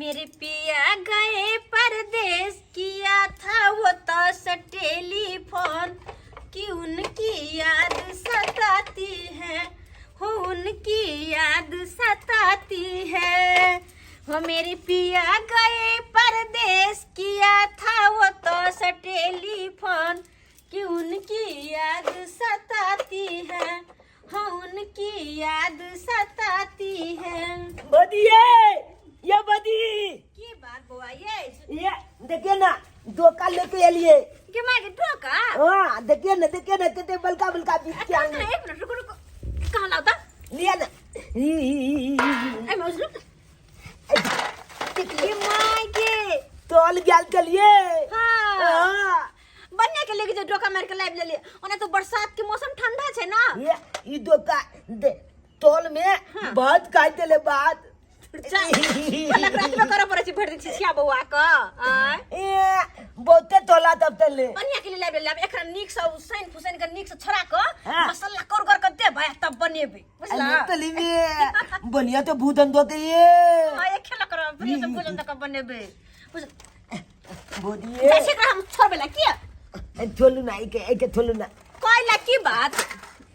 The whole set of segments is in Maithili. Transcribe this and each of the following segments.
मेरे पिया गए परदेश, किया था वो तो टेलीफोन कि उनकी याद सताती है, हो उनकी याद सताती है। हो मेरे पिया गए परदेश, किया था वो तो टेलीफोन कि उनकी याद सताती है, हो उनकी याद सताती है। बदिए ये बदी। की बात बौआ ये? ये देखिए ना, डोका लेके एलिए। के माय के डोका? हाँ, देखिए ना, देखिए ना, कितने बलका बलका बीत के कहाँ? आएंगे। एक मिनट रुको रुको, कहाँ लाओ ता? लिया ना। ई, ई, ई, ई, ई। ए मौजलू। के माय के तोल गेल चलिए। हाँ। हाँ। बन्ने के लेके जो डोका मार के लाइब ले ले। ओना तो बरसात के मौसम ठंडा छे ना। ये ई डोका दे तोल में। हाँ। बहुत काट देले बात। पलक रात में करे पड़े छै भरि दिन छिछिया बौआ क आय। ए बहुते तोला तब तले। बनिया के लिए लाइब ले, एकरा नीक से उसैन फुसैन के नीक से छोड़ा क हाँ। मसाला कर कर के देबै तब बनेबै, बुझला? तली में बनिया तो भूतन दो के ये। हां, एक खेला कर बढ़िया से भोजन तक बनेबै, बुझ बोदिए। जैसे एकरा हम छोड़बै ला किया? छोलू ना, एके एके छोलू ना। कोइला की बात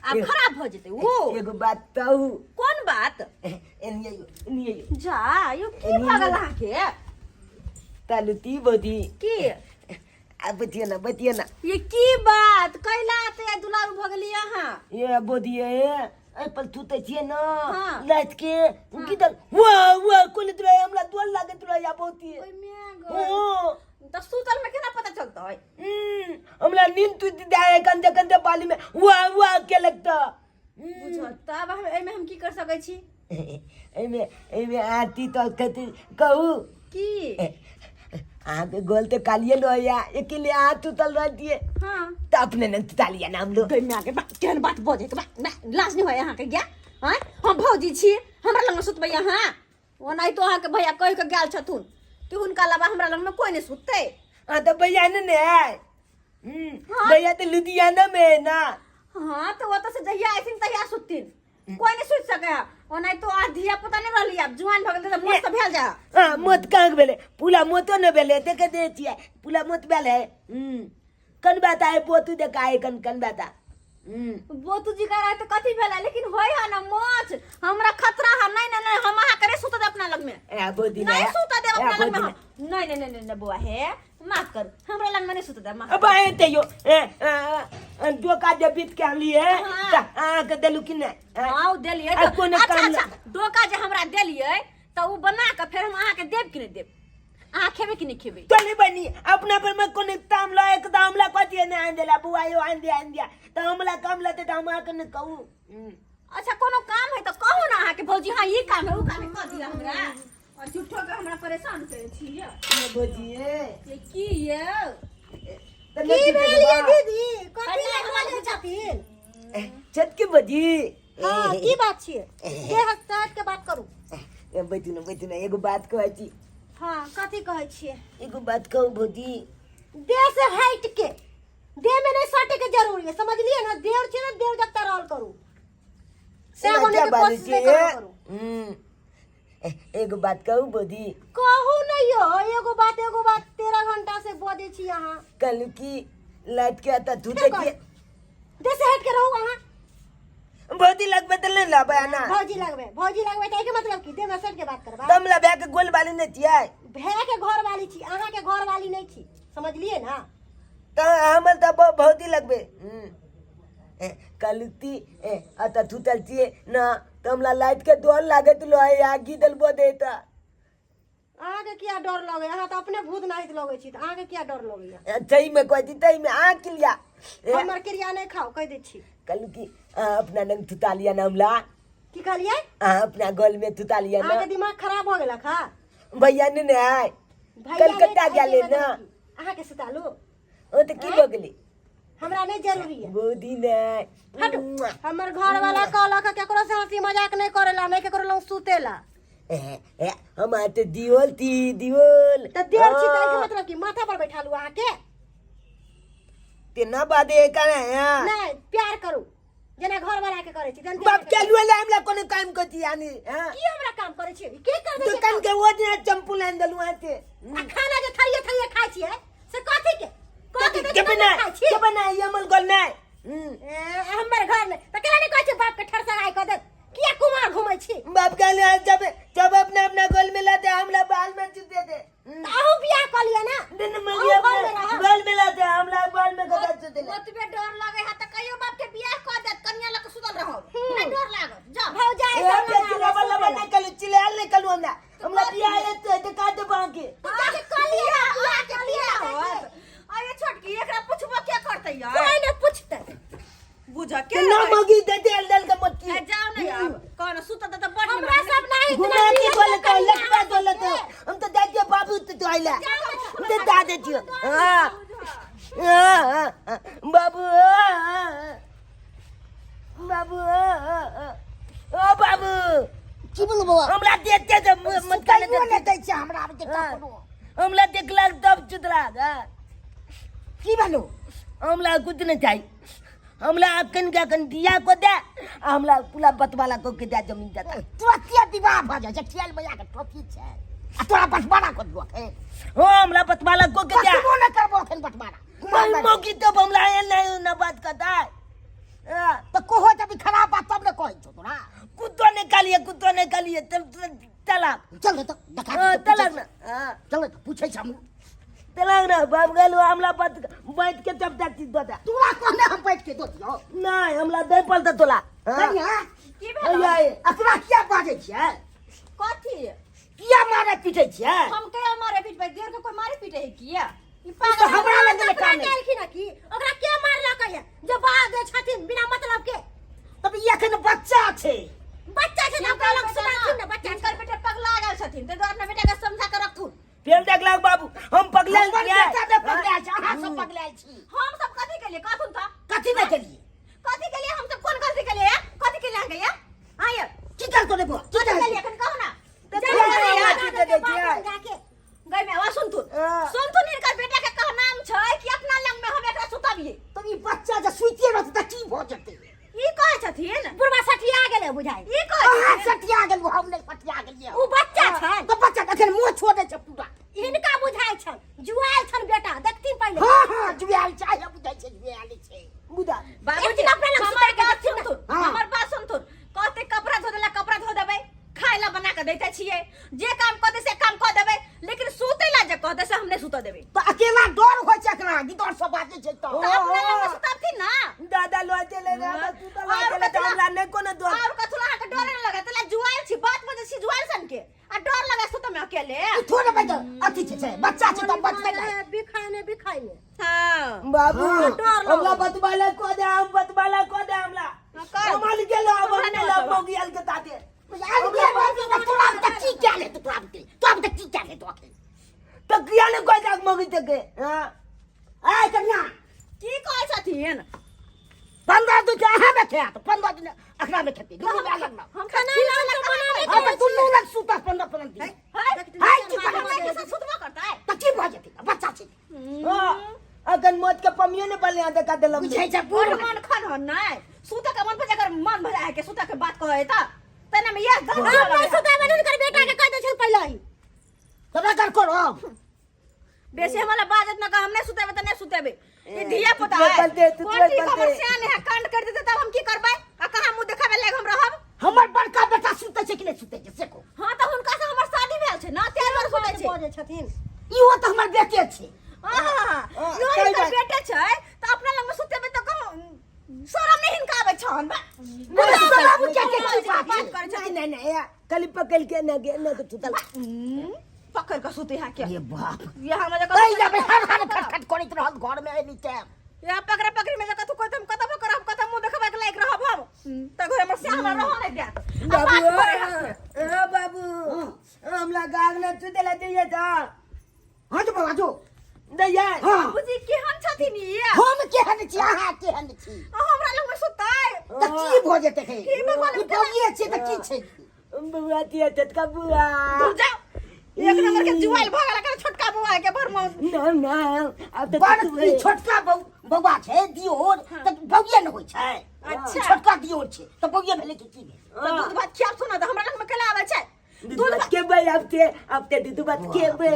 आब खराब हो जेतै ओ। एगो बात कहू? कोन बात? एनिये यो, एनिये यो। जा यो की भऽ गेल अहाँके? तालुती बोदी। की? आ बतिया ना, बतिया ना। ये की बात कैला ते दुलारू भऽ गेली अहाँ? ये बोदिए, ए पर तू त छिए ना। हाँ। लात के गिदल वाह वाह कोन तुरा हमरा दोल लागत रहे या बहुती। ओय my God. ओ। त सुतल में केना पता चलतै? हमरा नींद टूट जाए, कंधे कंधे पाली में वाह वाह के लगता। बुझल तब हम एहिमे हम की कर सकै छी? एहिमे एहिमे आरती तो कथी कहू? की? अहाँके गोल तऽ कालिए रहैया, अकेले अहाँ सुतल रहतियै। हाँ। तऽ अपने ने सुता लिअ ना हम लोग। गै माय के बा, केहन बात बजै के बा, बा, लाज नहि होय अहाँके गै? आँय, हम भौजी छी, हमरा लग सुतबै अहाँ? ओनाहितो अहाँके भैया कहि के गेल छथुन कि हुनका अलावा हमरा लगमे कोइ नहि सुततै। हाँ तऽ भैया ने ने आय। हाँ। भैया तऽ लुधियाना में है ना। हाँ, तऽ ओतऽ से जहिया अयथिन तहिया सुतथिन, कोइ नहि सुति सकै है। ओनाहितो आ धिया पुता नहि रहली, आब जुआन भऽ गेल तऽ मस्त भेल जा। हाँ, मत कहाँ भेलै? पुला मोतो ने भेलै, देखे दे छियै पुला मोत भेल है। कन बात आए पोतू देखा है, कन कन बात आ। बोतू जी का रहे तो कथी भेलै, लेकिन होय है ना मोच, हमरा खतरा है। नहीं नहीं नहीं, हम अहाँ करे सुत दे अपना लग में। ए बोदी। नहीं सुत दे अपना लग में हम। नहीं नहीं नहीं नहीं बौआ, हे माफ कर, हमरा लग में नहीं सुत दे, माफ। अब आए ते यो ए डोका जे बीत के आनलिए। हाँ। त अहाँ के देलू कि नहि? हाँ, उ देलियै। आ तऽ कोनो अच्छा काम अच्छा, डोका जे हमरा देलियै तऽ उ बना कऽ फेर हम अहाँके देब कि नहि देब? अहाँ खेबै कि नहि खेबै? चली बनी अपना पर में कोनो काम ला एक तऽ हमला कथी नहि आनि देला बुआ यो, आनि दे आनि दिया तऽ हमला काम लेते तऽ हम अहाँके नहि कहू। अच्छा, कोनो काम है तऽ कहू ना अहाँके भौजी, हाँ ई काम है उ काम है, कह दिअ हमरा और झूठो के हमरा परेशान करै छी ये। ये भौजी ये। ये की ये? तऽ की भेल ये दीदी? कथी अरे, लए बोलै छथिन? छत के भौजी। हाँ, की बात छियै? देह हट के बात करू। ए, बैठू ना, बैठू ना, एगो बात कहै छी। हाँ, कथी कहै छियै? एगो बात कहू भौजी? देह से हट के, देह में नहीं सटे के जरूरी है, समझलिए ना? देह छै ना, देह जगता रहल करू से एना बने क्या के बाजै कोशिश नहीं छियै? करल करू। एगो बात कहू भौजी? कहू नहीं यो, एगो बात एगो बात 13 घंटा से बजै छी अहाँ। कहलू कि लाइट के आता तू फिर देखिए। देह से हट के रहू अहाँ। भौजी लगबे तऽ नहि लाबै ना। भौजी लगबे, भौजी लगबे तऽ एहिके मतलब की देह में सट के बात करबा? तम ला भैया के गोल वाली नहि छियै। भैया के घर वाली छी, अहाँ के घर वाली नहीं छी, समझलिए ना? तऽ हमर तऽ भौजी लगबे। ए, कहलू कि ए अतऽ थुतल छियै ना तऽ हमरा लाइट के डर लागैत रहै आ गिदल बदे तऽ। अहाँके किया डर लगै? अहाँ तऽ अपने भूत नाहित लगै छी, तऽ अहाँके किया डर लगैया? ए, सही में कहै छी, सही में अहाँ के लिया। ए, हमर क्रिया नहि खाउ, कहि दै छी। कहलू कि अहाँ अपना नंग थुता लिया ना हमरा। की कहलियै? अहाँ अपना गल में थुता लिया ना। अहाँके दिमाग खराब भऽ गेलक? हा भैया ने ने आय। भैया कलकत्ता नहि, गेलै ना। अहाँके सुतालू? ओ तऽ की भऽ गेलै? हमरा नहि जरूरी है। गोदी नहि। हटू। हमर घर वाला कहलक केकरो से हंसी मजाक नहि करेला, नहि केकरो लग सुतेला। ए, ए, हम आते दियोल थी दियोल। तऽ देर छी तऽ एहिके मतलब की माथा पर बैठा लू अहाँके? तेना बादे करे है। नहि, प्यार करू। जेना घर वाला के करै छी तेनाहिते बाप अहाँके के करै छी। लुए हमरा कोनो काम करती यानी हां की हमरा काम करै छी की कर दै छियै दुकान के वो दिन चंपू लाइन देलु आते आ खाना जे थरिये थरिये खाइ छियै से कथी के कथी के बना खाइ छी के बना ये अमल गोल नहीं। ए, हमर घर में तऽ केना नहि कहै छियै बाप के ठरसराय कऽ देत किया कुमार घुमै छी बाप के लुआ जब जब अपना अपना गोल मिला दे हमला बाल में चुप दे दे। तऽ अहूँ बियाह कऽ लिअ ने। दिन में अहूँ घर में रहब। गोल मिला दे हमला बाल में गदा चुप दे। ओतबे डर लगे है तऽ कहियो बाप के बियाह कऽ देत, कनिया लऽ कऽ सुतल रहब, नहि डर लागत? जाओ। भौजाइ ए सब पे लगा चिल्ला लबा नहीं कलु, चिल्लाल नहीं कलु। हमरा हमरा बियाह है तो दिखा दे बाकी। तऽ जाके कऽ लिअ ने, बियाह कऽ लिअ बियाह ने। होत। अरे छोटकी, एकरा पुछबो के करतै यार? कोइ नहि पुछतै। बुझ के के ना मगी दे दे दल के मत की। ए, जाओ ना यार, कौन सुत त बड़ हमरा सब नहीं घुमा के बोले तो लटका बोले तो हम तो जाते बाबू तो तो आइला हम तो दा दे दियो। हां हां बाबू, हाँ, बाबू, ओ बाबू। की बोलू बौआ? हमरा देखते तो मत काले। सुतैयो नहि दै छै हमरा आब के कखनो। हमरा देखला तब चुतरा। की भेलौ? हमरा कुछ नहीं चाहिए। हमरा अखन के अखन दिया को दे आ हमरा पूरा बतवाला को के दे जमीन जाता। तुरंते विवाह भऽ जाइ छै, खेल मैया के टोपी छै आ तोरा बंटवारा कऽ दियौ अखन? हो, हमरा बतवाला को के दे। कखनो नहि करबो अखन बंटवारा। मर मौकी तब हमरा एहन नहीं ना बात करता है। हाँ, तऽ कहो जब ई खराब बात तब ने कहै छौ तोरा। कुत्तो निकालिए, कुत्तो निकालिए तब तुरंत तलाक। चल रे तऽ देखा। हाँ, तलाक ना, हाँ। चल रे तऽ पूछै छै हमहूँ। तलाक ना बाप गेल हमरा बात बैठ के तब जाती दो दे। तोरा कहने हम बैठ के दो दियौ? नहीं, हमरा दे पड़ता तोला। हाँ। कनिया। की भेल? अये, अतरा किया बाजै छियै? कथी? किया मारै पीटै छियै? हम के मारे पीटबै? देर के कोई मारे पीटे है किया? ई ई तऽ पागल। हमरा लग गेलै ओकरा काने। केलखिन हँ की? ओकरा के मारलक ये जे बाज दै छथिन बिना मतलब के? तब ई एखन बच्चा छै। बच्चा छै तऽ ओकरा लग सुनाथिन ने, बच्चा हिनकर छै। बेटा पगला गेल छथिन, ताहि दुआरे अपना बेटा के समझा के रखथुन। फेर देखलक बाबू, हम पगलायल हमर छियै। बेटा नहि पगलायल छै, अहाँ सब पगलायल छी। हम सब कथी के लिए कहथुन तऽ? कथी नहि केलियै? कथी के लिए? हम सब कोन गलती के लिए? कथी के लिए अहाँ गैया आय? की करतो रे बौआ, की कथी के करतो? लिए एखन कहू ना। तऽ जा तोरा रे हमरा यार, की दे दै छियै? जाके गई में आवाज सुनथुन। हाँ। सुनथुन, हिनकर बेटा के कह नाम छै कि अपना लंग में हम एकरा सुतबियै। तब ई बच्चा जे सुतिए रहतै तऽ की भऽ जेतै? ई कहै छथिन। बुढ़वा सठिया गेलै बुझाइ। ई कहै अहाँ छथिन। सटिया गेलहुँ, हम नहि सटिया गेलियै। ओ बच्चा छै। तऽ बच्चा तऽ एखन मुँह छोड़ै छै पूरा। हिनका बुझाइ छन जुआयल छन बेटा, देखथिन पहिले। हँ हँ, जुआयल छै, आइ बुझाइ छै जुआयल छै। बुझा बाबूजी, एक दिन अपना लग हमर सुता के बात देखथिन ना। सुनथुन। हाँ। हमर बात सुनथुन। कहते कपड़ा धो देला, कपड़ा धो देबै, खाय ला बना के दैते छियै, जे काम कहते से काम कऽ देबै, लेकिन सुतै ला जे कहते से हम नहि सुतऽ देबै। तऽ अकेला डर होइ छै एकरा, गिदड़ सब बाजै छै तऽ। तऽ अपना लग में सुतबथिन ना। दादा लो चले रे, हमरा तू तो और चले कथी तऽ हमरा नहि कोनो डर। और कथु अहाँके डरे नहि लगत? ला जुआयल छी, बात बजै छी जुआयल सन के आ डर लगे सुतऽ में अकेले? ई थोड़े बच्चा अथी छै, छै बच्चा छै तऽ बचतै नहि। बिखाइने बिखाइने। हाँ। बाबू। हाँ। डर लगै। हमरा बतवाला को दे, हम बतवाला को दे हमरा। हाँ, कर। हम आल गेलो, अब हमरा हम नहि लव बतवा। मोगियल के ताते। आबि गेल बाबू, तऽ तोरा तऽ की कयल हेतौ? तोरा बुते, तोरा बुते की कयल हेतौ अखन? तो किया ने कोई जाग मोगी तके? हां। आय कन्या। की कहै छथिन? 15 दिन के अहाँ में खायत, 15 दिन अखरा में खेतै, दुनू में अलग ना। हम खाना खाना लाउ तऽ बनाबे। हाँ तऽ दुनू लग सुतत 15 15 दिन। हाय। हाय, की हमरा करबै? के साथ सुतबो करतै? तऽ की भऽ जेतै, बच्चा छै। हां, अखन मौत के पमियो ने बलिया देखा देलम। बुझै छै बूढ़। बड़ मन खन हन नै सुतऽ के मन पर, जकर मन भऽ जाय के सुतऽ के बात कहै तऽ तेना में यह गलत। हम नहि सुतेबै, हुनकर बेटा के कहि दै छै पहिले ही। तऽ रगड़ करब। बेसी हमरा बाजत न, हम नहीं सुतेबे तऽ नहीं सुतेबे। ई धिया पुता तुतले है पलते, तुतले कोन ठीक हमर पलते। सियान है, कांड कर देते तब हम की करबै आ कहाँ मुंह देखाबे लायक हम रहब? हमर बड़का बेटा सुतै छै कि नहि सुतै छै से कहू। हाँ, तऽ हुनका से हमर शादी भेल छै ना, तेर बार सुतै छै। बजै छथिन। इहो तऽ हमर बेटे छै। आहा, हाँ, यो सही हिनकर बात। बेटे छै तऽ अपना लग में सुतेबै तऽ कहूँ शरम नहीं हिनका आबै छन बा? शरम के के की बात बात छै? करै नहीं छथिन। नहीं नहीं, या, खाली पकड़ के ना के ना के सुतल। पकड़ के सुते है क्या? ये बाप। यहाँ में तै जाबे हर हर खट खट करैत रहल घर में एनी टाइम। यहाँ पकड़ा पकड़ी में जब कोई तुम कतबो करब, कतब मुंह देखबै के लायक रहब हम तऽ घर हमर श्याम रह नहीं देत आ बाबू। बात करै हथिन। हाँ बाबू, हमला गाग ना सुतेला चाहिए था। हाँ जो बाबा जो। दैया। हाँ। बाबूजी, केहन छथिन ई? हम केहन छी, अहाँ केहन छी? आ हमरा लग में सुतै? तऽ की भऽ जेतै हे? की भगवान। ई बौए छै तऽ की छै? बुआ तिया चटका बुआ। दूर जाओ, एक नंबर के जुआइल भऽ गेल एकर छोटका बौआ के भर मौत। ना ना, अब तो बड़ ई छोटका बौआ छै दियोर, तऽ बौए ने होइ छै। अच्छा। छोटका दियोर छै तऽ बौए भेलै कि की भेलै? तऽ दूध भात खियाब सुना तऽ हमरा लगमे केला आबै छै। दूध भात खेबै आब ते, आब ते दूध भात खेबै।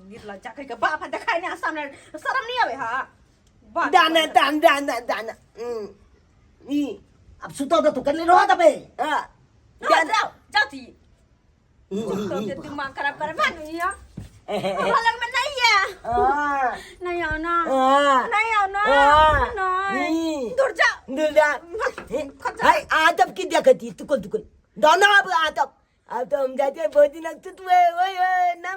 गिरल जा कहि के बाप देखाय ने सामने, शरम नहीं आवे? हा, बाप। दाना दान दाना दाना ई। आब सुतऽ दे, तू कनि रहऽ देबै। हाँ। ना, जाओ जाओ ती तो दिमाग खराब करे भाग यहाँ, हमरा लग में नहीं है। हाँ। नहीं आओ ना। हाँ। नहीं आओ ना। हाँ। नहीं, दूर जाओ। दूर जा। हाय, आदब की देखती तुकुल तुकुल दाना। अब आदब, अब तो हम जाते हैं बहुत दिन तक। ओए ओए ना।